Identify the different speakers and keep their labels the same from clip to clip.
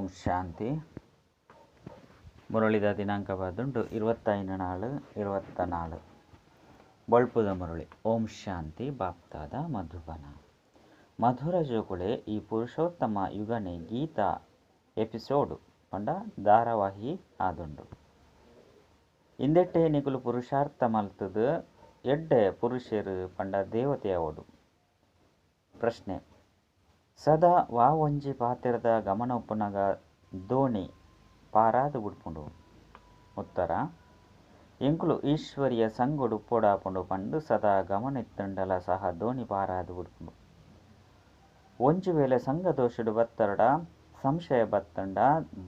Speaker 1: ಓಂ ಶಾಂತಿ. ಮುರಳಿದ ದಿನಾಂಕ ಬದುಂಡು 25/4/24. ಬಳ್ಪುದ ಮುರಳಿ. ಓಂ ಶಾಂತಿ. ಬಾಪ್ತಾದ ಮಧುಬನ. ಮಧುರ ಜೋಕುಳೆ ಈ ಪುರುಷೋತ್ತಮ ಯುಗನೆ ಗೀತಾ ಎಪಿಸೋಡ್ ಪಂಡ ಧಾರಾವಾಹಿ ಆದುಂಡು. ಇಂದೆಟ್ಟೆ ನಿಕುಲು ಪುರುಷಾರ್ಥ ಮಲ್ತದು ಎಡ್ಡೆ ಪುರುಷರು ಪಂಡ ದೇವತೆಯವಡು. ಪ್ರಶ್ನೆ: ಸದಾ ವಾ ಒಂಜಿ ಪಾತ್ರದ ಗಮನ ಉಪ್ಪುನಗ ದೋಣಿ ಪಾರಾದು ಬುಡ್ಪುಂಡು? ಉತ್ತರ: ಎಂಕುಲು ಈಶ್ವರಿಯ ಸಂಗೊಡು ಉಪ್ಪೊಡಾಪುಂಡು ಪಂದು ಸದಾ ಗಮನ ಇತ್ತುಂಡಲ ಸಹ ದೋಣಿ ಪಾರಾದು ಬುಡ್ಪುಂಡು. ಒಂಜಿ ವೇಳೆ ಸಂಘ ದೋಷಡು ಬತ್ತರಡ ಸಂಶಯ ಬತ್ತಂಡ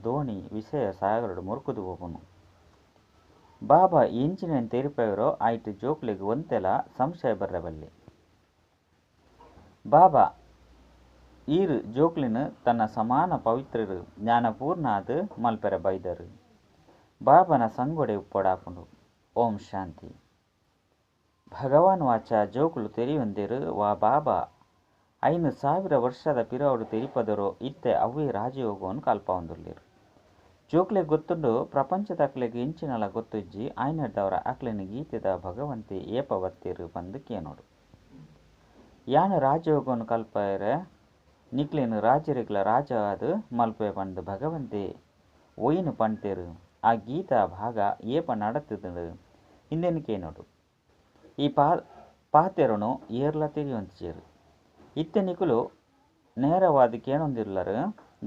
Speaker 1: ದೋಣಿ ವಿಷಯ ಸಾಗರಡು ಮುರುಕುದು ಪೋಪುಂಡು. ಬಾಬಾ ಎಂಚಿನ ತೆರಿಪವರೋ ಆಯ್ತು ಜೋಕ್ಲೆಗ್ ಒಂತೆಲ ಸಂಶಯ ಬರ್ರಬಲ್ಲಿ. ಬಾಬಾ ಈರು ಜೋಕ್ಲಿನ ತನ್ನ ಸಮಾನ ಪವಿತ್ರರು ಜ್ಞಾನಪೂರ್ಣ ಆದ್ ಮಲ್ಪೆರ ಬೈದರು. ಬಾಬನ ಸಂಗೊಡೆ ಉಪ್ಪೊಡಾಪುಂಡು. ಓಂ ಶಾಂತಿ. ಭಗವಾನ್ ವಾಚ ಜೋಕುಲು ತೆರಿಯೊಂದಿರು ವಾ ಬಾಬಾ 5000 ವರ್ಷದ ಪಿರವುಡು ತೆರಿಪದರೋ ಇತ್ತೆ ಅವ್ವೇ ರಾಜಯೋಗವನ್ನು ಕಲ್ಪವುಂದುಲ್ಲೆರ್. ಜೋಕ್ಲೆಗ್ ಗೊತ್ತುಂಡು ಪ್ರಪಂಚದಕ್ಲೆಗ್ ಎಂಚಿನಲ ಗೊತ್ತುಜ್ಜಿ. ಆಯ್ನದವರ ಅಕ್ಲೆನ ಗೀತೆದ ಭಗವಂತೆ ಏಪ ಬತ್ತೆರು ಪಂದು ಕೇನೋಡು. ಯಾನ ರಾಜಯೋಗವನ್ನು ಕಲ್ಪರೆ ನಿಕ್ಲೇನು ರಾಜರಿಗ್ಲ ರಾಜ ಆದ್ ಮಲ್ಪೆ ಪಂದು ಭಗವಂತೆ ಒಯ್ನು ಪಂತೇರು. ಆ ಗೀತಾ ಭಾಗ ಏಪ ನಡತುದುಂಡು ಇಂದೆನ್ ಕೇನೋಡು. ಈ ಪಾತೆರನು ಏರ್ಲ ತೆರಿಯೊಂತಿಜೆರು. ಇತ್ತೆ ನಿಕುಲು ನೇರವಾದ ಕೇನೊಂದಿಲ್ಲರು.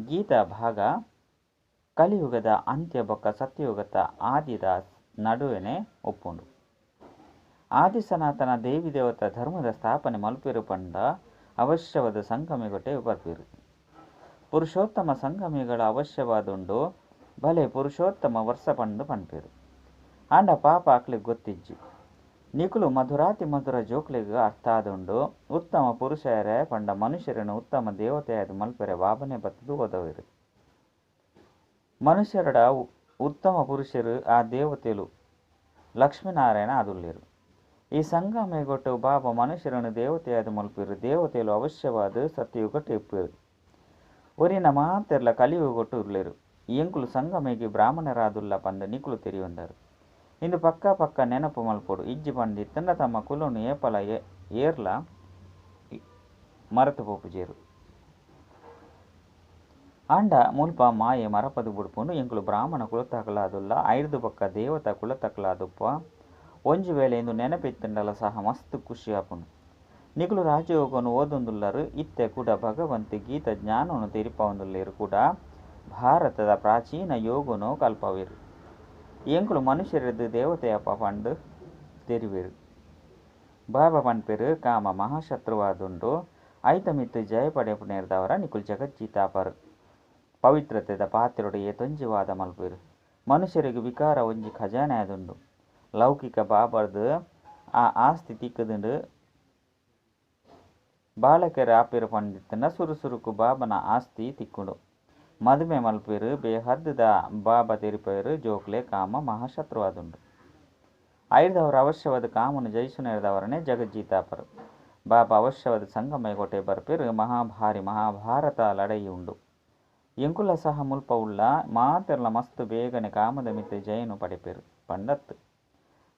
Speaker 1: ಗೀತಾ ಭಾಗ ಕಲಿಯುಗದ ಅಂತ್ಯ ಬೊಕ್ಕ ಸತ್ಯಯುಗದ ಆದಿದ ನಡುವೆನೆ ಒಪ್ಪುಂಡು. ಆದಿ ಸನಾತನ ದೇವಿ ದೇವತಾ ಧರ್ಮದ ಸ್ಥಾಪನೆ ಮಲ್ಪೆರು ಪಂಡ ಅವಶ್ಯವಾದ ಸಂಗಮಿಗೊಟ್ಟೆ ಬರ್ಪೇರು. ಪುರುಷೋತ್ತಮ ಸಂಗಮಿಗಳ ಅವಶ್ಯವಾದುಂಡು. ಭಲೆ ಪುರುಷೋತ್ತಮ ವರ್ಷ ಪಂದು ಪನ್ಪೇರು. ಆಂಡ ಪಾಪ ಅಕ್ಲೆಗ್ ಗೊತ್ತಿಜ್ಜಿ. ನಿಕುಲು ಮಧುರಾತಿ ಮಧುರ ಜೋಕ್ಲೆಗ್ ಅರ್ಥ ಆದುಂಡು. ಉತ್ತಮ ಪುರುಷರೇ ಪಂಡ ಮನುಷ್ಯರನ್ನು ಉತ್ತಮ ದೇವತೆಯಾದ ಮಲ್ಪೆರೆ ಬಾಬನೆ ಬತ್ತದು ಓದವೇರು. ಮನುಷ್ಯರಡ ಉತ್ತಮ ಪುರುಷರು ಆ ದೇವತೆಲು ಲಕ್ಷ್ಮೀನಾರಾಯಣ ಆದುಲ್ಲೇರು. ಈ ಸಂಗಮೇಗೊಟ್ಟು ಬಾಬಾ ಮನುಷ್ಯರನ್ನು ದೇವತೆಯಾದ ಮಲ್ಪೇರು. ದೇವತೆಲು ಅವಶ್ಯವಾದ ಸತ್ಯಯುಗಟ್ಟು ಇಪ್ಪೇರು. ಒರಿನ ಮಾತೆರ್ಲ ಕಲಿಯುಗೊಟ್ಟು ಉರ್ಲೇರು. ಎಂಕುಲು ಸಂಗಮೇಗೆ ಬ್ರಾಹ್ಮಣರಾದುಲ್ಲ ಪಂದು ನಿಕುಲು ತೆರಿಯೊಂದರು. ಇಂದು ಪಕ್ಕ ಪಕ್ಕ ನೆನಪು ಮಲ್ಪೊಡು. ಇಜ್ಜಿ ಪಂದು ಇತ್ತಂಡ ತಮ್ಮ ಕುಲನು ಏಪಲ ಏರ್ಲ ಮರತು ಪೋಪುಜೇರು. ಆಂಡ ಮುಲ್ಪ ಮಾಯೆ ಮರಪದು ಬುಡ್ಪುಂಡು. ಎಂಕುಲು ಬ್ರಾಹ್ಮಣ ಕುಲತಕಲಾದುಲ್ಲ ಐರ್ದು ಬೊಕ್ಕ ದೇವತಾ ಕುಲತಕಲಾದುಪ್ಪ. ಒಂಜಿ ವೇಳೆ ಇಂದು ನೆನಪಿತ್ತಂಡಲ ಸಹ ಮಸ್ತ್ ಖುಷಿ ಆಪುಂಡು. ನಿಕುಲು ರಾಜಯೋಗನು ಓದೊಂದುಲ್ಲರು. ಇತ್ತೆ ಕೂಡ ಭಗವಂತೆ ಗೀತಾ ಜ್ಞಾನವನ್ನು ತೆರಿಪವೊಂದುಲ್ಲೇರು ಕೂಡ ಭಾರತದ ಪ್ರಾಚೀನ ಯೋಗನು ಕಲ್ಪವೇರು. ಎಂಕುಲು ಮನುಷ್ಯರದ್ದು ದೇವತೆಯಪ್ಪ ಪಂದು ತೆರಿವೇರು. ಬಾಬಾ ಪನ್ಪೇರು ಕಾಮ ಮಹಾಶತ್ರುವಾದುಂಡು. ಐತ ಮಿತ್ತು ಜಯ ಪಡೆಪುನೇರ್ದವರ ನಿಕುಲು ಜಗಜ್ಜೀತಾಪರು. ಪವಿತ್ರತೆದ ಪಾತ್ರೊಡು ಏತೊಂಜಿ ವಾದ ಮಲ್ಪೇರು. ಮನುಷ್ಯರಿಗೆ ವಿಕಾರ ಒಂಜಿ ಖಜಾನೆ ಆದುಂಡು. ಲೌಕಿಕ ಬಾಬರ್ದು ಆ ಆಸ್ತಿ ತಿಕ್ಕುದುಂಡು. ಬಾಲಕರ ಆಪೇರು ಪಂಡಿತ್ತನ ಸುರು ಸುರುಕು ಬಾಬನ ಆಸ್ತಿ ತಿಕ್ಕುಂಡು. ಮದುಮೆ ಮಲ್ಪೇರು ಬೇಹದ್ದ ಬಾಬಾ ತೆರಿಪೇರು ಜೋಕ್ಲೆ ಕಾಮ ಮಹಾಶತ್ರುವಾದುಂಡು. ಐರ್ದವರ ಅವಶ್ಯವಾದ ಕಾಮನು ಜಯಿಸುನೇರ್ದವರನೇ ಜಗಜ್ಜೀತಾಪರು. ಬಾಬಾ ಅವಶ್ಯವಾದ ಸಂಗಮಯ ಬರ್ಪೇರು. ಮಹಾಭಾರಿ ಮಹಾಭಾರತ ಲಡಯಿ ಉಂಡು. ಎಂಕುಲ ಸಹ ಮುಲ್ಪ ಉಳ್ಳ ಮಾತೆರ್ಲ ಮಸ್ತ್ ಬೇಗನೆ ಕಾಮದ ಮಿತ್ತು ಜಯನು ಪಡೆಪೇರು ಪಂಡತ್ತು.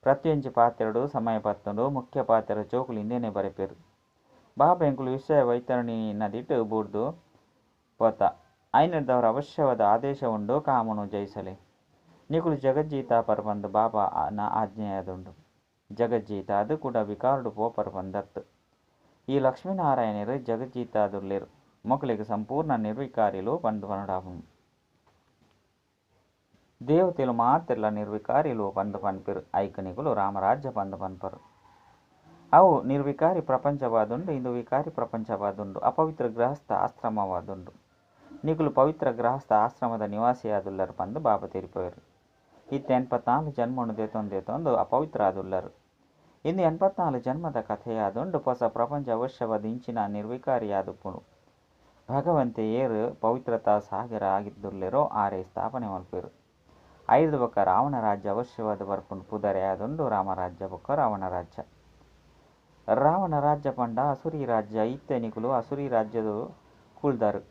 Speaker 1: ಪ್ರತಿಯೊಂಜಿ ಪಾತ್ರಡು ಸಮಯ ಪತ್ತುಂಡು. ಮುಖ್ಯ ಪಾತ್ರ ಜೋಕುಲು ಇಂದೇನೆ ಬರೆಪೇರು. ಬಾಬಾ ಎಂಕುಲು ವಿಷಯ ವೈತರಣಿ ನದಿಟ್ಟು ಬೂರ್ದು ಪೋತ. ಐನದವರ ಅವಶ್ಯವಾದ ಆದೇಶ ಉಂಡು ಕಾಮನು ಜಯಿಸಲೆ. ನಿಕುಲು ಜಗಜ್ಜೀತಾಪರ ಪಂದು ಬಾಬಾ ನ ಆಜ್ಞೆಯಾದುಂಡು. ಜಗಜ್ಜೀತ ಅದು ಕೂಡ ವಿಕಾರಡು ಪೋಪರ ಪಂದತ್ತು. ಈ ಲಕ್ಷ್ಮೀನಾರಾಯಣರು ಜಗಜ್ಜೀತಾದುಲ್ಲೇರು. ಮಕ್ಕಳಿಗೆ ಸಂಪೂರ್ಣ ನಿರ್ವಿಕಾರಿಲು ಪಂದು ಪನಡಾಪುಂಡು. ದೇವತೆಲು ಮಾತೆಲ್ಲ ನಿರ್ವಿಕಾರಿಲು ಪಂದು ಪನ್ಪೇರು. ಐಕನಿಕುಲು ರಾಮರಾಜ್ಯ ಪಂದು ಪನ್ಪರು. ಅವು ನಿರ್ವಿಕಾರಿ ಪ್ರಪಂಚವಾದುಂಡು. ಇಂದು ವಿಕಾರಿ ಪ್ರಪಂಚವಾದುಂಡು. ಅಪವಿತ್ರ ಗೃಹಸ್ಥ ಆಶ್ರಮವಾದುಂಡು. ನಿಕುಲು ಪವಿತ್ರ ಗೃಹಸ್ಥ ಆಶ್ರಮದ ನಿವಾಸಿಯಾದುಲ್ಲರು ಪಂದು ಬಾಬಾ ತೆರಿಪವರು. ಇತ್ತೆ 84 ಜನ್ಮನು ದೇತೊಂದು ಅಪವಿತ್ರ ಆದುಲ್ಲರು. ಇಂದು 84 ಜನ್ಮದ ಕಥೆಯಾದುಂಡು. ಹೊಸ ಪ್ರಪಂಚ ಅವಶ್ಯವಾದ ಇಂಚಿನ ನಿರ್ವಿಕಾರಿಯಾದುಪ್ಪುಂಡು. ಭಗವಂತೆ ಏರು ಪವಿತ್ರತಾ ಸಾಗರ ಆಗಿದ್ದುಲ್ಲೇರೋ ಆರೇ ಸ್ಥಾಪನೆ ಮಲ್ಪೇರು. ಐದು ಬೊಕ್ಕ ರಾವಣ ರಾಜ್ಯ ಅವಶ್ಯವಾದ ಬರ್ಪುಂಡು. ಪುದರೆ ಆದುಂಡು ರಾಮರಾಜ್ಯ ಬೊಕ್ಕ ರಾವಣ ರಾಜ್ಯ. ರಾವಣ ರಾಜ್ಯ ಪಂಡ ಅಸುರಿ ರಾಜ್ಯ. ಇತ್ತೆ ನಿಕುಲು ಅಸುರಿ ರಾಜ್ಯದ ಕುಲ್ದರು.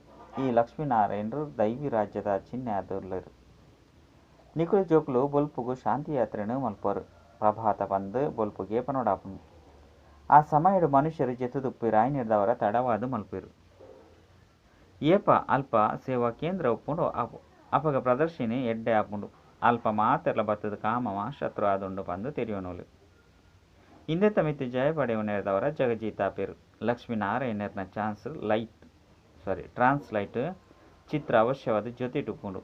Speaker 1: ಈ ಲಕ್ಷ್ಮೀನಾರಾಯಣರು ದೈವಿ ರಾಜ್ಯದ ಚಿಹ್ನೆ ಆದುಲ್ಲೆರ್. ನಿಕುಲು ಜೋಕುಲು ಬೊಲ್ಪುಗು ಶಾಂತಿ ಯಾತ್ರೆನ್ ಮಲ್ಪುವರು. ಪ್ರಭಾತ ಪಂದ್ ಬೊಲ್ಪುಗೆ ಪನೊಡಾಪುಂಡು. ಆ ಸಮಯಡ್ ಮನುಷ್ಯರು ಜೆತ್ತುದುಪ್ಪೆರ್ ಆಯಿನೆಡ್ದಾವರ ತಡವಾದ್ ಮಲ್ಪುವೆರ್. ಏಪ ಅಲ್ಪ ಸೇವಾ ಕೇಂದ್ರ ಉಪ್ಪುಂಡು ಅಪಗ ಪ್ರದರ್ಶಿನಿ ಎಡ್ಡೆ ಆಪುಂಡು. ಅಲ್ಪ ಮಾತೆರ್ಲ ಬತ್ತುದು ಕಾಮ ಮಹಾಶತ್ರು ಆದುಂಡು ಪಂದ್ ತೆರಿಯೊನೊಲಿ. ಇಂದೆತ ಮಿತ್ತ್ ಜಯ ಪಡೆಯುವನೆರ್ದಾವರ ಜಗಜೀತಾಪೆರ್. ಲಕ್ಷ್ಮೀನಾರಾಯಣೆರ್ನ ಚಾನ್ಸ್ ಲೈಟ್ ಸಾರಿ ಟ್ರಾನ್ಸ್ ಲೈಟ್ ಚಿತ್ರ ಅವಶ್ಯವಾದ್ ಜೊತೆಟ್ ಉಪ್ಪುಂಡು.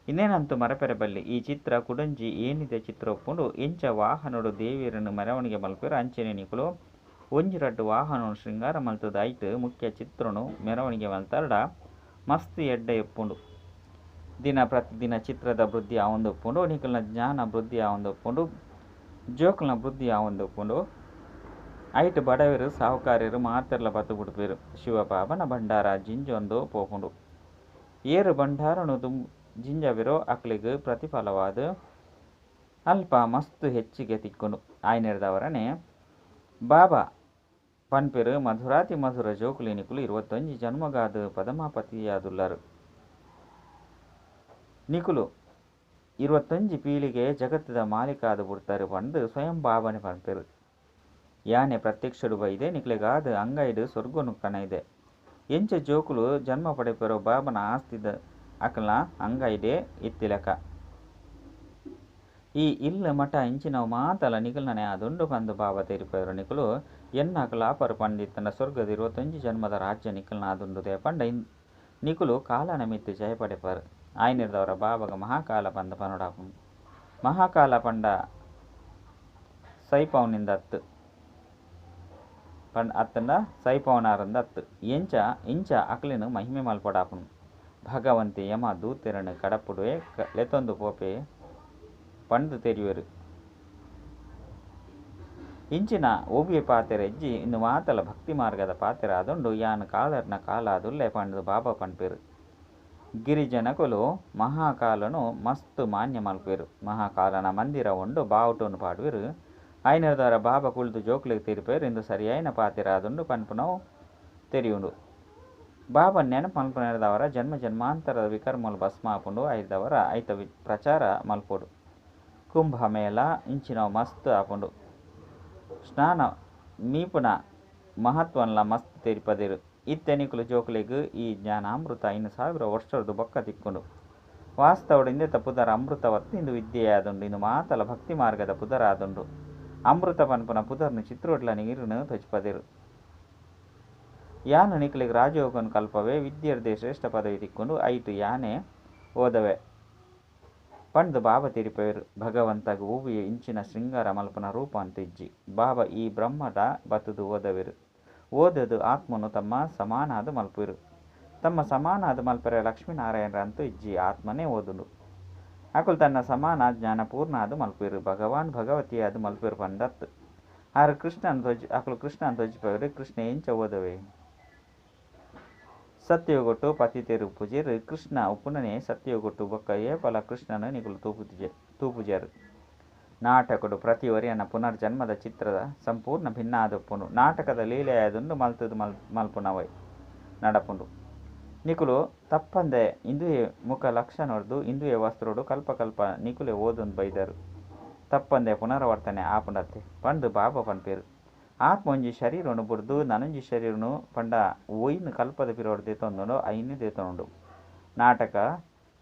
Speaker 1: ಇಂದೆನಂತೂ ಮರಪೆರೆ ಬಲ್ಲಿ ಈ ಚಿತ್ರ ಕುಡೊಂಜಿ ಏಣಿದ ಚಿತ್ರ ಉಪ್ಪುಂಡು. ಎಂಚ ವಾಹನಡ್ ದೇವೆರೆನ್ ಮೆರವಣಿಗೆ ಮನ್ಪುವೆರ್ ಅಂಚನೆ ನಿಕುಲು ಒಂಜಿ ರಡ್ಡ್ ವಾಹನನ್ ಶೃಂಗಾರ ಮಲ್ತುದು ಐಟ್ ಮುಖ್ಯ ಚಿತ್ರನ್ ಮೆರವಣಿಗೆ ಮಲ್ತರ್ಡ ಮಸ್ತ್ ಎಡ್ಡೆ ಇಪ್ಪುಂಡು. ದಿನ ಪ್ರತಿದಿನ ಚಿತ್ರದ ವೃದ್ಧಿ ಆವೊಂದುಪ್ಪುಂಡು ನಿಕಲ್ನ ಜ್ಞಾನ ವೃದ್ಧಿ ಆವೊಂದುಪ್ಪುಂಡು ಜೋಕುಲ್ನ ವೃದ್ಧಿ ಆವೊಂದುಪ್ಪುಂಡು. ಐಟ್ ಬಡವೆರ್ ಸಾಹುಕಾರೆರ್ ಮಾತೆರ್ಲ ಬತ್ತ್ ಬುಡ್ಪೆರ್. ಶಿವಬಾಬನ ಭಂಡಾರ ಜಿಂಜೊಂದು ಪೋಪುಂಡು. ಏರ್ ಭಂಡಾರನ್ ಜಿಂಜಾವೆರೋ ಅಕ್ಲೆಗ್ ಪ್ರತಿಫಲವಾದ್ ಅಲ್ಪ ಮಸ್ತ್ ಹೆಚ್ಚಿಗೆ ತಿಕ್ಕುಂಡು. ಆಯಿನೆಡ್ದಾವರನೆ ಬಾಬಾ ಪನ್ಪೆರ್ ಮಧುರಾತಿ ಮಧುರ ಜೋಕುಲೆ ನಿಕುಲು 21 ಜನ್ಮಗಾದ್ ಪದಮಾಪತಿಯಾದುಲ್ಲರ್. ನಿಕುಲು 21 ಪೀಳಿಗೆ ಜಗತ್ತುದ ಮಾಲೀಕ ಆದ್ ಬುಡ್ತಾರೆ ಪಂದ್ ಸ್ವಯಂ ಬಾಬಾನೆ ಪನ್ಪೆರ್. ಯಾನೆ ಪ್ರತ್ಯಕ್ಷಡ್ ಬೈದೆ ನಿಕ್ಲೆಗಾದ್ ಅಂಗೈಡ್ ಸ್ವರ್ಗನ್ ಕನೈದೆ. ಎಂಚ ಜೋಕುಲು ಜನ್ಮ ಪಡೆಪೆರೋ ಬಾಬನ ಆಸ್ತಿದ ಅಕಲ್ನ ಅಂಗೈಡೇ ಇತ್ತಿಲಕ. ಈ ಇಲ್ಲ್ ಮಠ ಇಂಚಿನವು ಮಾತಲ ನಿಕಲ್ನನೆ ಆದುಂಡು ಪಂದ್ ಬಾಬಾ ತೆರಿಪಾಯೆರ್. ನಿಕುಲು ಎನ್ನಕುಲು ಆಪರ್ ಪಂದಿತ್ತುಂಡ ಸ್ವರ್ಗದ 21 ಜನ್ಮದ ರಾಜ್ಯ ನಿಕಲ್ನ ಆದುಂಡು ದಾಯೆ ಪಂಡ ನಿಕುಲು ಕಾಲನ ಮಿತ್ತ್ ಜಯ ಪಡೆಪರ್. ಆಯಿನೆಡ್ದಾವರ ಬಾಬಾಗ್ ಮಹಾಕಾಲ ಪಂದ್ ಪನೊಡಾಪುಂಡು. ಮಹಾಕಾಲ ಪಂಡ ಸೈಪವುನಿಂದತ್ತ್ ಪಂಡ ಅತ್ತಂಡ ಸೈಪವನಾರಂದತ್ತ್. ಎಂಚ ಇಂಚ ಅಕ್ಲೆನ್ ಮಹಿಮೆ ಮಲ್ಪೊಡಾಪುಂಡು. ಭಗವಂತೆ ಯಮ ದೂತೆರೆನ್ ಕಡಪುಡುವೆ ಲೆತೊಂದು ಪೋಪೆ ಪಂದ್ ತೆರಿಯುವೆರ್. ಇಂಚಿನ ಒವ್ವೆ ಪಾತೆರ ಇಜ್ಜಿ ಇಂದು ಮಾತಲ ಭಕ್ತಿ ಮಾರ್ಗದ ಪಾತೆರ ಆದುಂಡು. ಯಾನ್ ಕಾಲರ್ನ ಕಾಲ ಆದುಲ್ಲೆ ಪಂದ್ ಬಾಬಾ ಪನ್ಪೆರ್. ಗಿರಿಜನಕುಲು ಮಹಾಕಾಲನ್ ಮಸ್ತ್ ಮಾನ್ಯ ಮಲ್ಪುವೆರ್. ಮಹಾಕಾಲನ ಮಂದಿರ ಉಂಡು ಬಾವುಟನ್ ಪಾಡುವೆರ್. ಆಯಿನೆಡ್ದಾವರ ಬಾಬಾ ಕುಲ್ದು ಜೋಕ್ಲೆಗ್ ತೆರಿಪಾಯೆರ್ ಇಂದು ಸರಿಯಾಯಿನ ಪಾತೆರ ಆದುಂಡು ಪನ್ಪುನವು ತೆರಿಯುಂಡು. ಬಾಬಾ ನೆನಪು ಮನ್ಪುನೆಡ್ದಾವರ ಜನ್ಮ ಜನ್ಮಾಂತರದ ವಿಕರ್ಮಲು ಭಸ್ಮ ಆಪುಂಡು. ಐಡ್ದಾವರ ಐತ ಪ್ರಚಾರ ಮಲ್ಪೊಡು. ಕುಂಭಮೇಳ ಇಂಚಿನವು ಮಸ್ತ್ ಆಪುಂಡು. ಸ್ನಾನ ಮೀಪುನ ಮಹತ್ವನ್ಲ ಮಸ್ತ್ ತೆರಿಪಾದೆರ್. ಇತ್ತೆ ನಿಕುಲು ಜೋಕುಲೆಗ್ ಈ ಜ್ಞಾನಾಮೃತ 5000 ವರ್ಷರ್ದ್ ಬೊಕ್ಕ ತಿಕ್ಕುಂಡು. ವಾಸ್ತವಡ್ ಇಂದೆತ ಪುದರ್ ಅಮೃತವತ್ತ್ ಇಂದು ವಿದ್ಯೆ ಆದುಂಡು. ಇಂದು ಮಾತಲ ಭಕ್ತಿ ಮಾರ್ಗದ ಪುದರ್ ಆದುಂಡು. ಅಮೃತ ಪನ್ಪುನ ಪುದರ್ನ್ ಚಿತ್ರೋಡ್ಲ ನೀರುನು ತೋಜಿಪಾದೆರ್. ಯಾನ್ ನಿಕ್ಲೆಗ್ ರಾಜಯೋಗನ್ ಕಲ್ಪವೆ ವಿದ್ಯೆರ್ದೆ ಶ್ರೇಷ್ಠ ಪದವಿ ತಿಕ್ಕುಂಡು ಐಟ್ ಯಾನೆ ಓದವೆ ಪಂದ್ ಬಾಬಾ ತೆರಿಪಾವೆರ್. ಭಗವಂತಗ್ ಒವ್ವೆ ಇಂಚಿನ ಶೃಂಗಾರ ಮಲ್ಪುನ ರೂಪ ಅಂತು ಇಜ್ಜಿ. ಬಾಬಾ ಈ ಬ್ರಹ್ಮಡ ಬತ್ತುದು ಓದವೆರ್. ಓದುದು ಆತ್ಮನು ತಮ್ಮ ಸಮಾನಾದ್ ಮಲ್ಪುವೆರ್. ತಮ್ಮ ಸಮಾನಾದ್ ಮಲ್ಪೆರೆ ಲಕ್ಷ್ಮೀನಾರಾಯಣರ ಅಂತು ಇಜ್ಜಿ ಆತ್ಮನೇ ಓದುಂಡು. ಅಕುಲು ತನ್ನ ಸಮಾನ ಜ್ಞಾನಪೂರ್ಣ ಆದ್ ಮಲ್ಪುವೆರ್. ಭಗವಾನ್ ಭಗವತಿಯಾದ್ ಮಲ್ಪುವೆರ್ ಪಂದತ್ತ್. ಆರ್ ಕೃಷ್ಣನ್ ತೋಜಿ ಅಕುಲು ಕೃಷ್ಣನ್ ತೋಜಿಪಾವೆರ್ ಕೃಷ್ಣ ಎಂಚ ಓದವೆ. ಸತ್ಯಯುಗೊಟ್ಟು ಪತಿತೆರ್ ಉಪ್ಪುಜೆರ್. ಕೃಷ್ಣ ಉಪ್ಪುನನೇ ಸತ್ಯಯುಗೊಟ್ಟು ಬೊಕ್ಕ ಏಪಲ ಕೃಷ್ಣನ್ ನಿಕುಲು ತೂಪುಜರ್. ನಾಟಕಡ್ ಪ್ರತಿ ಒರಿಯನ ಪುನರ್ಜನ್ಮದ ಚಿತ್ರ ಸಂಪೂರ್ಣ ಭಿನ್ನ ಆದುಪ್ಪುಂಡು. ನಾಟಕದ ಲೀಲೆಯಾದುಂಡು ಮಲ್ತುದು ಮಲ್ಪುನವೇ ನಡಪುಂಡು. ನಿಕುಲು ತಪ್ಪಂದೆ ಇಂದುವೆ ಮುಖ ಲಕ್ಷಣೊರ್ದು ಇಂದುವೆ ವಸ್ತ್ರೊಡು ಕಲ್ಪ ಕಲ್ಪ ನಿಕುಲೇ ಓದೊಂದು ಬೈದರ್. ತಪ್ಪಂದೆ ಪುನರಾವರ್ತನೆ ಆಪುಂಡತ್ತೆ ಪಂದ್ ಬಾಬಾ ಪನ್ಪೆರ್. ಆತ್ಮ ಒಂಜಿ ಶರೀರನ್ ಬುಡ್ದು ನನೊಂಜಿ ಶರೀರನ್ ಪಂಡ ಒಯಿನ್ ಕಲ್ಪದ ಪಿರವುಡು ದೆತೊಂದುಂಡೋ ಐನೇ ದೆತೊನುಂಡು.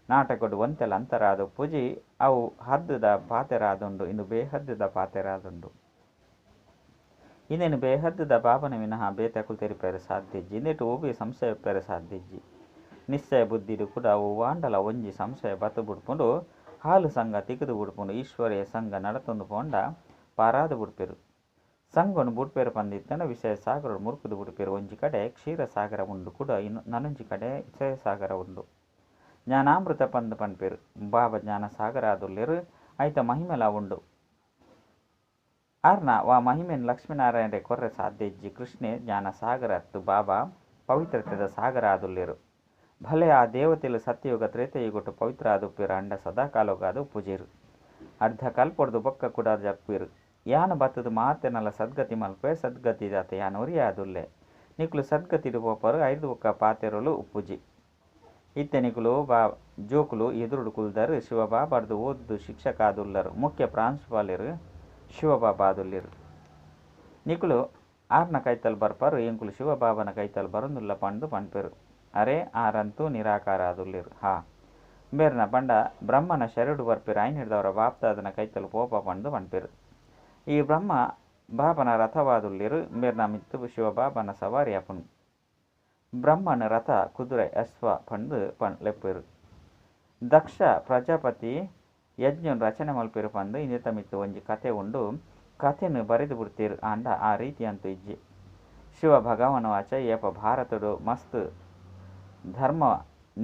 Speaker 1: ನಾಟಕಡ್ ಒಂತೆಲ ಅಂತರ ಆದುಪ್ಪುಜಿ ಅವು ಹದ್ದುದ ಪಾತೆರ ಆದುಂಡು. ಇಂದು ಬೇಹದ್ದುದ ಪಾತೆರ ಆದುಂಡು. ಇಂದೆನ್ ಬೇಹದ್ದುದ ಬಾಬನ ವಿನಃ ಬೇತೆ ಅಕುಲು ತೆರಿಪಾಯೆರೆ ಸಾಧ್ಯ ಇಜ್ಜಿ. ಇಂದೆಟ್ ಒವ್ವೆ ಸಂಶಯ ಉಪ್ಪೆರೆ ಸಾಧ್ಯ ಇಜ್ಜಿ. ನಿಶ್ಚಯ ಬುದ್ಧಿಡ್ ಕೂಡ ಒವ್ವಾಂಡಲ ಒಂಜಿ ಸಂಶಯ ಬತ್ತು ಬುಡ್ಪುಂಡು. ಹಾಲು ಸಂಘ ತಿಕ್ಕುದು ಬುಡ್ಪುಂಡು. ಈಶ್ವರಿಯ ಸಂಘ ನಡತೊಂದು ಪೋಂಡ ಪಾರಾದ್ ಬುಡ್ಪೆರ್. ಸಂಘನ್ ಬುಡ್ಪೆರ್ ಪಂದಿತ್ತಂಡ ವಿಷಯ ಸಾಗರಡ್ ಮುರ್ಕುದು ಬುಡ್ಪೆರ್. ಒಂಜಿ ಕಡೆ ಕ್ಷೀರಸಾಗರ ಉಂಡು ಕೂಡ ನನೊಂಜಿ ಕಡೆ ವಿಷಯ ಸಾಗರ ಉಂಡು. ಜ್ಞಾನಾಮೃತ ಪಂದ್ ಪನ್ಪೆರ್. ಬಾಬಾ ಜ್ಞಾನ ಸಾಗರ ಆದುಲ್ಲೆರ್. ಐತ ಮಹಿಮೆಲ ಉಂಡು. ಆರ್ನ ವಾ ಮಹಿಮೆನ್ ಲಕ್ಷ್ಮೀನಾರಾಯಣರೇ ಕೊರ್ರೆ ಸಾಧ್ಯ ಇಜ್ಜಿ. ಕೃಷ್ಣೆ ಜ್ಞಾನ ಸಾಗರ ಅತ್ತು ಬಾಬಾ ಪವಿತ್ರತೆದ ಸಾಗರ ಆದುಲ್ಲೆರ್. ಭಲೆ ಆ ದೇವತೆಲು ಸತ್ಯಯುಗ ತ್ರೇತಾಯುಗೊಟ್ಟು ಪವಿತ್ರ ಆದುಪ್ಪೆರ್ ಅಂಡ ಸದಾಕಾಲೊಗಾದ್ ಉಪ್ಪುಜೆರ್. ಅರ್ಧ ಕಲ್ಪೊಡ್ದು ಬೊಕ್ಕ ಕೂಡ ಜಪ್ಪುವೆರ್. ಯಾನ್ ಬತ್ತುದು ಮಾತೆರ್ನಲ ಸದ್ಗತಿ ಮಲ್ಪುವೆ. ಸದ್ಗತಿದಾತೆ ಯಾನ್ ಒರಿಯೇ ಆದುಲ್ಲೆ. ನಿಕುಲು ಸದ್ಗತಿಡ್ ಪೋಪರ್ ಐರ್ದ್ ಬೊಕ್ಕ ಪಾತೆರೊಲು ಉಪ್ಪುಜಿ. ಇತ್ತೆನಿಕುಲು ಬಾ ಜೋಕುಲು ಎದುರುಡು ಕುಲ್ದಾರು ಶಿವಬಾಬಾರ್ದು ಓದುದು ಶಿಕ್ಷಕ ಆದುಲ್ಲರು. ಮುಖ್ಯ ಪ್ರಾಂಶುಪಾಲರು ಶಿವಬಾಬಾ ಆದುಲ್ಲೆರು. ನಿಕುಲು ಆರ್ನ ಕೈತಲ್ ಬರ್ಪರು ಎಂಕುಲು ಶಿವಬಾಬನ ಕೈತಲ್ ಬರೊಂದುಲ್ಲ ಪಂದ್ ಪನ್ಪೆರು. ಅರೆ ಆರಂತೂ ನಿರಾಕಾರ ಆದುಲ್ಲೆರು. ಹಾ! ಬೇರ್ನ ಪಂಡ ಬ್ರಹ್ಮನ ಶರೀರಡ್ ಬರ್ಪೆರು ಐನೆಡ್ದವರ ಬಾಪ್ದಾದನ ಕೈತಲ್ ಪೋಪ ಪಂದ್ ಪನ್ಪೆರು. ಈ ಬ್ರಹ್ಮ ಬಾಬನ ರಥವಾದುಲ್ಲೆರು ಬೇರ್ನ ಮಿತ್ತ್ ಶಿವಬಾಬನ ಸವಾರಿ ಆಪುಂಡು. ಬ್ರಹ್ಮನ ರಥ ಕುದುರೆ ಅಶ್ವ ಪಂದ್ ಲೆಪ್ಪುವೆರು. ದಕ್ಷ ಪ್ರಜಾಪತಿ ಯಜ್ಞನ್ ರಚನೆ ಮಲ್ಪೆರು ಪಂದ್ ಇಂದೆತ ಮಿತ್ತ್ ಒಂಜಿ ಕತೆ ಉಂಡು. ಕತೆನ್ ಬರೆದು ಬಿಡ್ತೇರು ಆಂಡ ಆ ರೀತಿ ಅಂತೂ ಇಜ್ಜಿ. ಶಿವ ಭಗವಾನ್ ವಾಚ ಏಪ ಭಾರತಡು ಮಸ್ತ್ ಧರ್ಮ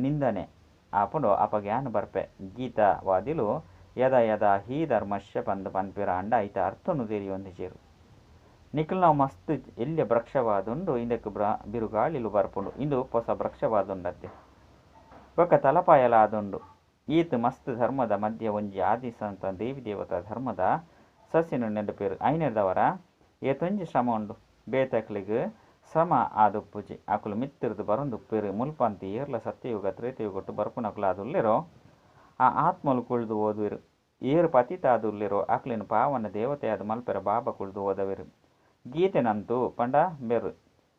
Speaker 1: ನಿಂದನೆ ಆಪುಂಡು ಅಪಗ ಯಾನ್ ಬರ್ಪೆ. ಗೀತಾವಾದಿಲು ಯದಾ ಯದಾ ಹಿ ಧರ್ಮಸ್ಯ ಪಂದ್ ಪನ್ಪೆರ್ ಆಂಡ ಐತ ಅರ್ಥನು ತೆರಿಯೊಂದಿಜೆರ್. ನಿಕುಲ್ನವು ಮಸ್ತ್ ಎಲ್ಯ ವೃಕ್ಷವಾದುಂಡು ಇಂದೆಕ್ ಬಿರುಗಾಳಿಲು ಬರ್ಪುಂಡು. ಇಂದು ಪೊಸ ವೃಕ್ಷವಾದುಂಡತ್ತೆ. ಬೊಕ್ಕ ತಲಪಾಯಲ ಆದುಂಡು. ಈತ್ ಮಸ್ತ್ ಧರ್ಮದ ಮಧ್ಯೆ ಒಂಜಿ ಆದಿ ಸಂತ ದೇವಿ ದೇವತಾ ಧರ್ಮದ ಸಸಿನ ನೆಡಪೆರ್. ಐನೆಡ್ದವರ ಏತೊಂಜಿ ಶ್ರಮ ಉಂಡು. ಬೇತಕ್ಲೆಗ್ ಶ್ರಮ ಆದುಪ್ಪುಜಿ. ಅಕುಲು ಮಿತ್ತಿರ್ದ್ ಬರೊಂದುಪ್ಪೆರ್. ಮುಲ್ಪ ಅಂತು ಏರ್ಲ ಸತ್ಯಯುಗ ತ್ರೇತಯುಗಟ್ಟು ಬರ್ಪುನಕುಲು ಆದುಲ್ಲೆರೋ ಆ ಆತ್ಮಲು ಕುಳ್ದು ಓದುವೆರು. ಏರ್ ಪತಿತ ಆದುಲ್ಲೆರೋ ಅಕ್ಲೆನ್ ಪಾವನ ದೇವತೆಯಾದ್ ಮಲ್ಪೆರ ಬಾಬಾ ಕುಳ್ದು ಓದವೆರು. ಗೀತೆನಂತೂ ಪಂಡ ಬೆರ್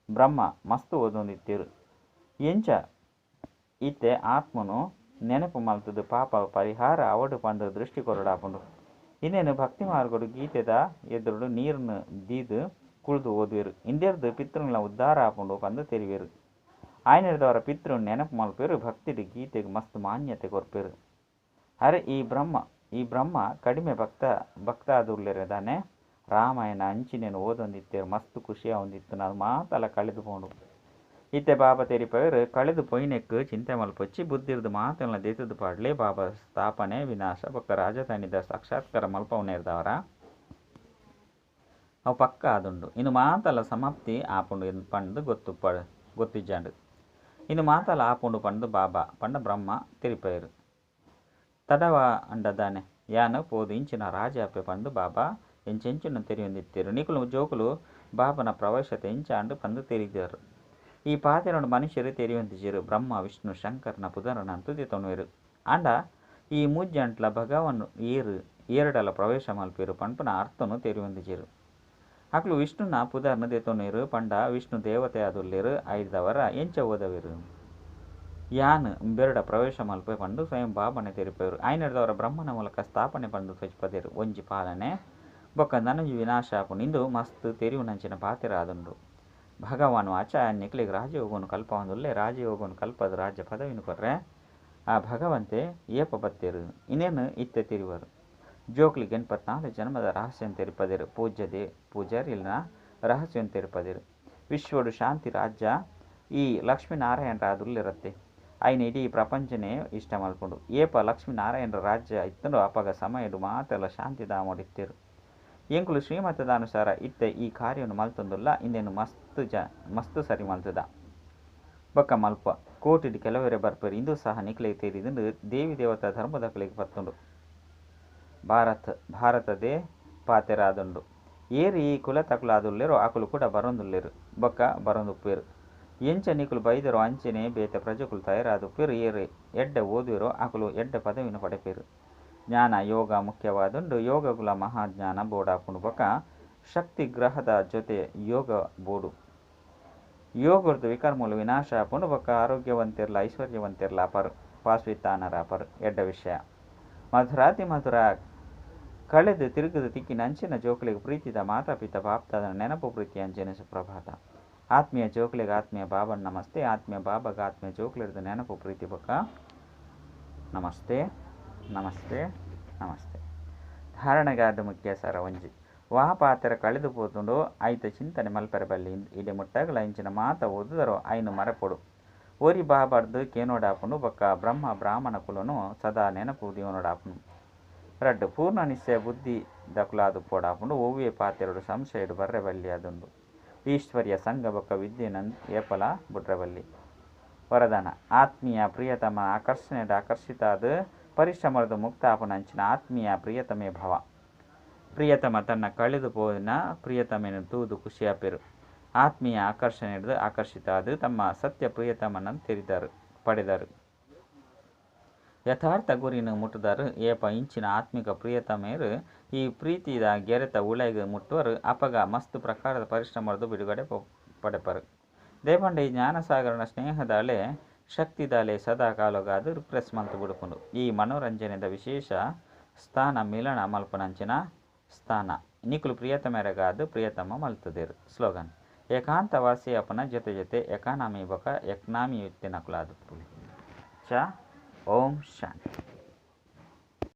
Speaker 1: ಬ್ರಹ್ಮ ಮಸ್ತ್ ಓದೊಂದಿತ್ತೆರ್. ಎಂಚ ಇತ್ತೆ ಆತ್ಮನು ನೆನಪು ಮಲ್ತುದು ಪಾಪ ಪರಿಹಾರ ಅವಡು ಪಂದ್ ದೃಷ್ಟಿ ಕೊರಡಾಪುಂಡು. ಇಂದೆನ್ ಭಕ್ತಿ ಮಾರ್ಗಡು ಗೀತೆದ ಎದುರುಡು ನೀರ್ನ್ ದೀದ್ ಕುಳ್ದು ಓದುವೆರು. ಇಂದೆರ್ದ್ ಪಿತೃಗಳ ಉದ್ಧಾರ ಆಪುಂಡು ಪಂದ್ ತೆರಿವೆರು. ಆಯನೆಡ್ದವರ ಪಿತೃನ್ ನೆನಪು ಮಲ್ಪೆರು ಭಕ್ತಿಡ್ ಗೀತೆಗ್ ಮಸ್ತ್ ಮಾನ್ಯತೆ ಕೊರ್ಪೆರು. ಅರೆ ಈ ಬ್ರಹ್ಮ ಕಡಿಮೆ ಭಕ್ತ ಭಕ್ತಾದುಲ್ಲೆರ್ ದಾನೆ ರಾಮಾಯಣ ಅಂಚಿನೆನ್ ಓದೊಂದಿತ್ತೆರ್ ಮಸ್ತ್ ಖುಷಿ ಆವೊಂದಿತ್ತು ಅದು ಮಾತಲ ಕಳೆದು ಪೋಂಡು. ಇತ್ತೆ ಬಾಬಾ ತೆರಿಪವೆರ್ ಕಳೆದು ಪೋಯಿನೆಕ್ ಚಿಂತೆ ಮಲ್ಪೊಚ್ಚಿ ಬುದ್ಧಿರ್ದ್ ಮಾತೆಲ್ಲ ದೆತ್ತುದು ಪಾಡ್ಲೆ ಬಾಬಾ ಸ್ಥಾಪನೆ ವಿನಾಶ ಬೊಕ್ಕ ರಾಜಧಾನಿದ ಸಾಕ್ಷಾತ್ಕಾರ ಮಲ್ಪವನೇರ್ದವರ ಅವು ಪಕ್ಕ ಆದುಂಡು. ಇಂದು ಮಾತಲ ಸಮಾಪ್ತಿ ಆಪುಂಡು ಪಂದ್ ಗೊತ್ತುಪ್ಪ ಗೊತ್ತಿಜ್ಜಾಂಡ್. ಇಂದು ಮಾತಲ ಆಪುಂಡು ಪಂದ್ ಬಾಬಾ ಪಂಡ ಬ್ರಹ್ಮ ತೆರಿಪವೆರ್. ತಡವ ಅಂಡ ದಾನೆ ಯಾನ್ ಪೋದು ಇಂಚಿನ ರಾಜ ಆಪೆ ಪಂದ್ ಬಾಬಾ ಎಂಚೆಂಚಿನ ತೆರಿಯೊಂದಿತ್ತೆರ್. ನಿಕುಲು ಜೋಕುಲು ಬಾಬನ ಪ್ರವೇಶತೆ ಎಂಚಾಂಡ್ ಪಂದ್ ತೆರಿದರು. ಈ ಪಾತೆರೊಡು ಮನುಷ್ಯರು ತೆರಿಯೊಂದಿಜೆರ್. ಬ್ರಹ್ಮ ವಿಷ್ಣು ಶಂಕರನ ಪುದರನಂತೂ ದೆತೊನುವೆರು. ಆಂಡ ಈ ಮೂಜಂಟ್ಲ ಭಗವಾನ್ ಏರ್ ಏರ್ಡಲ ಪ್ರವೇಶ ಮಲ್ಪೆರು ಪನ್ಪುನ ಅರ್ಥನು ತೆರಿಯೊಂದಿಜೆರ್. ಅಕುಲು ವಿಷ್ಣುನ ಪುದರ್ನ ದೆತೊನುವೆರು ಪಂಡ ವಿಷ್ಣು ದೇವತೆ ಆದುಲ್ಲೆರು ಐಡ್ದವರ ಎಂಚ ಓದವೆರು. ಯಾನ್ ಬೆರಡ ಪ್ರವೇಶ ಮಲ್ಪೆ ಪಂದ್ ಸ್ವಯಂ ಬಾಬನೆ ತೆರಿಪವೆರು. ಐನೆಡ್ದವರ ಬ್ರಹ್ಮನ ಮೂಲಕ ಸ್ಥಾಪನೆ ಪಂದ್ ತೋಜಿಪದೆರ್. ಒಂಜಿ ಪಾಲನೆ ಬೊಕ್ಕ ನನೊಂಜಿ ವಿನಾಶ ಆಪುಂಡು. ಇಂದು ಮಸ್ತ್ ತೆರಿಯುನಂಚಿನ ಪಾತೆರ ಆದುಂಡು. ಭಗವಾನ್ ವಾಚ ನಿಕ್ಲೆಗ್ ರಾಜಯೋಗನು ಕಲ್ಪವೊಂದುಲ್ಲೆ ರಾಜಯೋಗನು ಕಲ್ಪದ ರಾಜ್ಯ ಪದವಿನ ಕೊರ್ರೆ ಆ ಭಗವಂತೆ ಏಪ ಬತ್ತೆರ್ ಇಂದೇನು ಇತ್ತೆ ತೆರಿವರು. ಜೋಕ್ಲಿಗ್ 84 ಜನ್ಮದ ರಹಸ್ಯನ್ ತೆರಿಪದೆರ್. ಪೂಜ್ಯ ಪೂಜಾರಿಲ್ನ ರಹಸ್ಯನ್ ತೆರಿಪದೆರ್. ವಿಶ್ವಡು ಶಾಂತಿ ರಾಜ್ಯ ಈ ಲಕ್ಷ್ಮೀನಾರಾಯಣರ ಆದುಲ್ಲೆರತ್ತೆ. ಐನ ಇಡೀ ಪ್ರಪಂಚನೇ ಇಷ್ಟ ಮಲ್ಪುಂಡು. ಏಪ ಲಕ್ಷ್ಮೀನಾರಾಯಣರ ರಾಜ್ಯ ಇತ್ತುಂಡೋ ಅಪಗ ಸಮಯಡು ಮಾತೆಲ್ಲ ಶಾಂತಿಧಾಮಡಿತ್ತೆರು. ಎಂಕುಲು ಶ್ರೀಮತದ ಅನುಸಾರ ಇತ್ತೆ ಈ ಕಾರ್ಯವನ್ನು ಮಲ್ತೊಂದುಲ್ಲ. ಇಂದೆನ್ ಮಸ್ತ್ ಮಸ್ತ್ ಸರಿ ಮಲ್ತದ ಬೊಕ್ಕ ಮಲ್ಪ ಕೋಟಿಡ್ ಕೆಲವರೇ ಬರ್ಪೆರ್. ಇಂದು ಸಹ ನಿಕ್ಲೆಗ್ ತೆರಿದುಂಡು. ದೇವಿ ದೇವತಾ ಧರ್ಮದಕಲೆಗ್ ಪತ್ತುಂಡು. ಭಾರತದೇ ಪಾತೆರ ಆದುಂಡು. ಏರ್ ಈ ಕುಲತಕುಲು ಆದುಲ್ಲೆರೋ ಅಕುಲು ಕೂಡ ಬರೊಂದುಲ್ಲೆರು ಬೊಕ್ಕ ಬರೊಂದುಪ್ಪುವೆರು. ಎಂಚ ನಿಕುಲು ಬೈದರೋ ಅಂಚೆನೇ ಬೇತೆ ಪ್ರಜೆಕುಲು ತಯಾರಾದುಪ್ಪುವೆರು. ಏರ್ ಎಡ್ಡೆ ಓದುವೆರೋ ಅಕುಲು ಎಡ್ಡೆ ಪದವಿನ ಪಡೆಪೆರು. ಜ್ಞಾನ ಯೋಗ ಮುಖ್ಯವಾದುಂಡು. ಯೋಗಗುಲ ಮಹಾಜ್ಞಾನ ಬೋಡಾಪುಂಡು. ಬೊಕ್ಕ ಶಕ್ತಿ ಗ್ರಹದ ಜೊತೆ ಯೋಗ ಬೋಡು. ಯೋಗರ್ದು ವಿಕರ್ಮಲು ವಿನಾಶ ಆಪುಂಡು. ಬೊಕ್ಕ ಆರೋಗ್ಯವಂತೆರ್ಲ ಐಶ್ವರ್ಯವಂತೆರ್ಲ ಆಪರು. ಪಾಸ್ವಿತಾನರಾಪರು. ಎಡ್ಡೆ ವಿಷಯ. ಮಧುರಾತಿ ಮಧುರ ಕಳೆದು ತಿರುಗುದು ತಿಕ್ಕಿನಂಚಿನ ಜೋಕುಲೆಗ್ ಪ್ರೀತಿದ ಮಾತಾ ಪಿತ ಬಾಪ್ದಾದನ ನೆನಪು ಪ್ರೀತಿ ಅಂಚನೆ ಸುಪ್ರಭಾತ. ಆತ್ಮೀಯ ಜೋಕುಲೆಗ್ ಆತ್ಮೀಯ ಬಾಬನ ನಮಸ್ತೆ. ಆತ್ಮೀಯ ಬಾಬಾಗ ಆತ್ಮೀಯ ಜೋಕುಲೆಡ್ದು ನೆನಪು ಪ್ರೀತಿ ಬೊಕ್ಕ ನಮಸ್ತೆ ನಮಸ್ತೆ ನಮಸ್ತೆ. ಧಾರಣೆಗಾದ ಮುಖ್ಯ ಸರ ಒಂಜಿ ವಾ ಪಾತೆರ ಕಳೆದು ಪೋತುಂಡು ಐತ ಚಿಂತನೆ ಮಲ್ಪೆರೆ ಬಲ್ಲಿ. ಇಡೆ ಮುಟ್ಟಗಲ ಇಂಚಿನ ಮಾತ ಓದುದರೋ ಐನು ಮರಪೊಡು. ಒರಿ ಬಾಬರ್ದು ಕೇನೋಡಾಪುಂಡು ಬೊಕ್ಕ ಬ್ರಹ್ಮ ಬ್ರಾಹ್ಮಣ ಕುಲನು ಸದಾ ನೆನಪು ದೀವೊನೊಡಾಪುಂಡು. ರಡ್ಡ್ ಪೂರ್ಣ ನಿಶ್ಚಯ ಬುದ್ಧಿ ದಕುಲಾದುಪ್ಪೊಡಾಪುಂಡು. ಒವ್ವೇ ಪಾತೆರಡು ಸಂಶಯಡು ಬರ್ರೆ ಬಲ್ಲಿ ಆದುಂಡು. ಈಶ್ವರ್ಯ ಸಂಘ ಬೊಕ್ಕ ವಿದ್ಯೆನನ್ ಏಪಲ ಬುಡ್ರೆ ಬಲ್ಲಿ. ವರದಾನ ಆತ್ಮೀಯ ಪ್ರಿಯತಮ ಆಕರ್ಷಣೆ ಆಕರ್ಷಿತಾದ ಪರಿಶ್ರಮದ ಮುಕ್ತ ಆಪುನಂಚಿನ ಆತ್ಮೀಯ ಪ್ರಿಯತಮೇ ಭವ. ಪ್ರಿಯತಮ ತನ್ನ ಕಳೆದು ಪೋಯಿನ ಪ್ರಿಯತಮೆಯನ್ನು ತೂದು ಖುಷಿಯಾಪೆರು. ಆತ್ಮೀಯ ಆಕರ್ಷಣೆ ಆಕರ್ಷಿತಾದ ತಮ್ಮ ಸತ್ಯ ಪ್ರಿಯತಮನ ತೆರಿದರು ಪಡೆದರು. ಯಥಾರ್ಥ ಗುರಿನ್ ಮುಟ್ಟುದಾರ್. ಏಪ ಇಂಚಿನ ಆತ್ಮಿಕ ಪ್ರಿಯತಮೆರ್ ಈ ಪ್ರೀತಿದ ಗೆರೆತ ಉಳಾಯಿಗ್ ಮುಟ್ಟುವರ್ ಅಪಗ ಮಸ್ತ್ ಪ್ರಕಾರದ ಪರಿಶ್ರಮರ್ದ್ ಬಿಡುಗಡೆ ಪಡೆಪರ್. ದಾಯೆ ಈ ಜ್ಞಾನಸಾಗರನ ಸ್ನೇಹದ ಅಲೆ ಶಕ್ತಿದ ಅಲೆ ಸದಾ ಕಾಲಗಾದ್ ರಿಪ್ರೆಸ್ ಮಲ್ತ್ ಬುಡುಪುಂಡು. ಈ ಮನೋರಂಜನೆದ ವಿಶೇಷ ಸ್ಥಾನ ಮಿಲನ ಮಲ್ಪನಂಚಿನ ಸ್ಥಾನ. ನಿಕುಲು ಪ್ರಿಯತಮೆರಗಾದ್ ಪ್ರಿಯತಮ ಮಲ್ತದೇರು. ಸ್ಲೋಗನ್: ಏಕಾಂತವಾಸಿ ಅಪನ ಜೊತೆ ಜೊತೆ ಎಕಾನಮಿ ಬೊಕ ಎಕ್ನಾಮಿ ಇತ್ತಿನಕುಲಾದುಪ್ಪುಲೆ. ಚ ಓಂ ಶಾಂತಿ.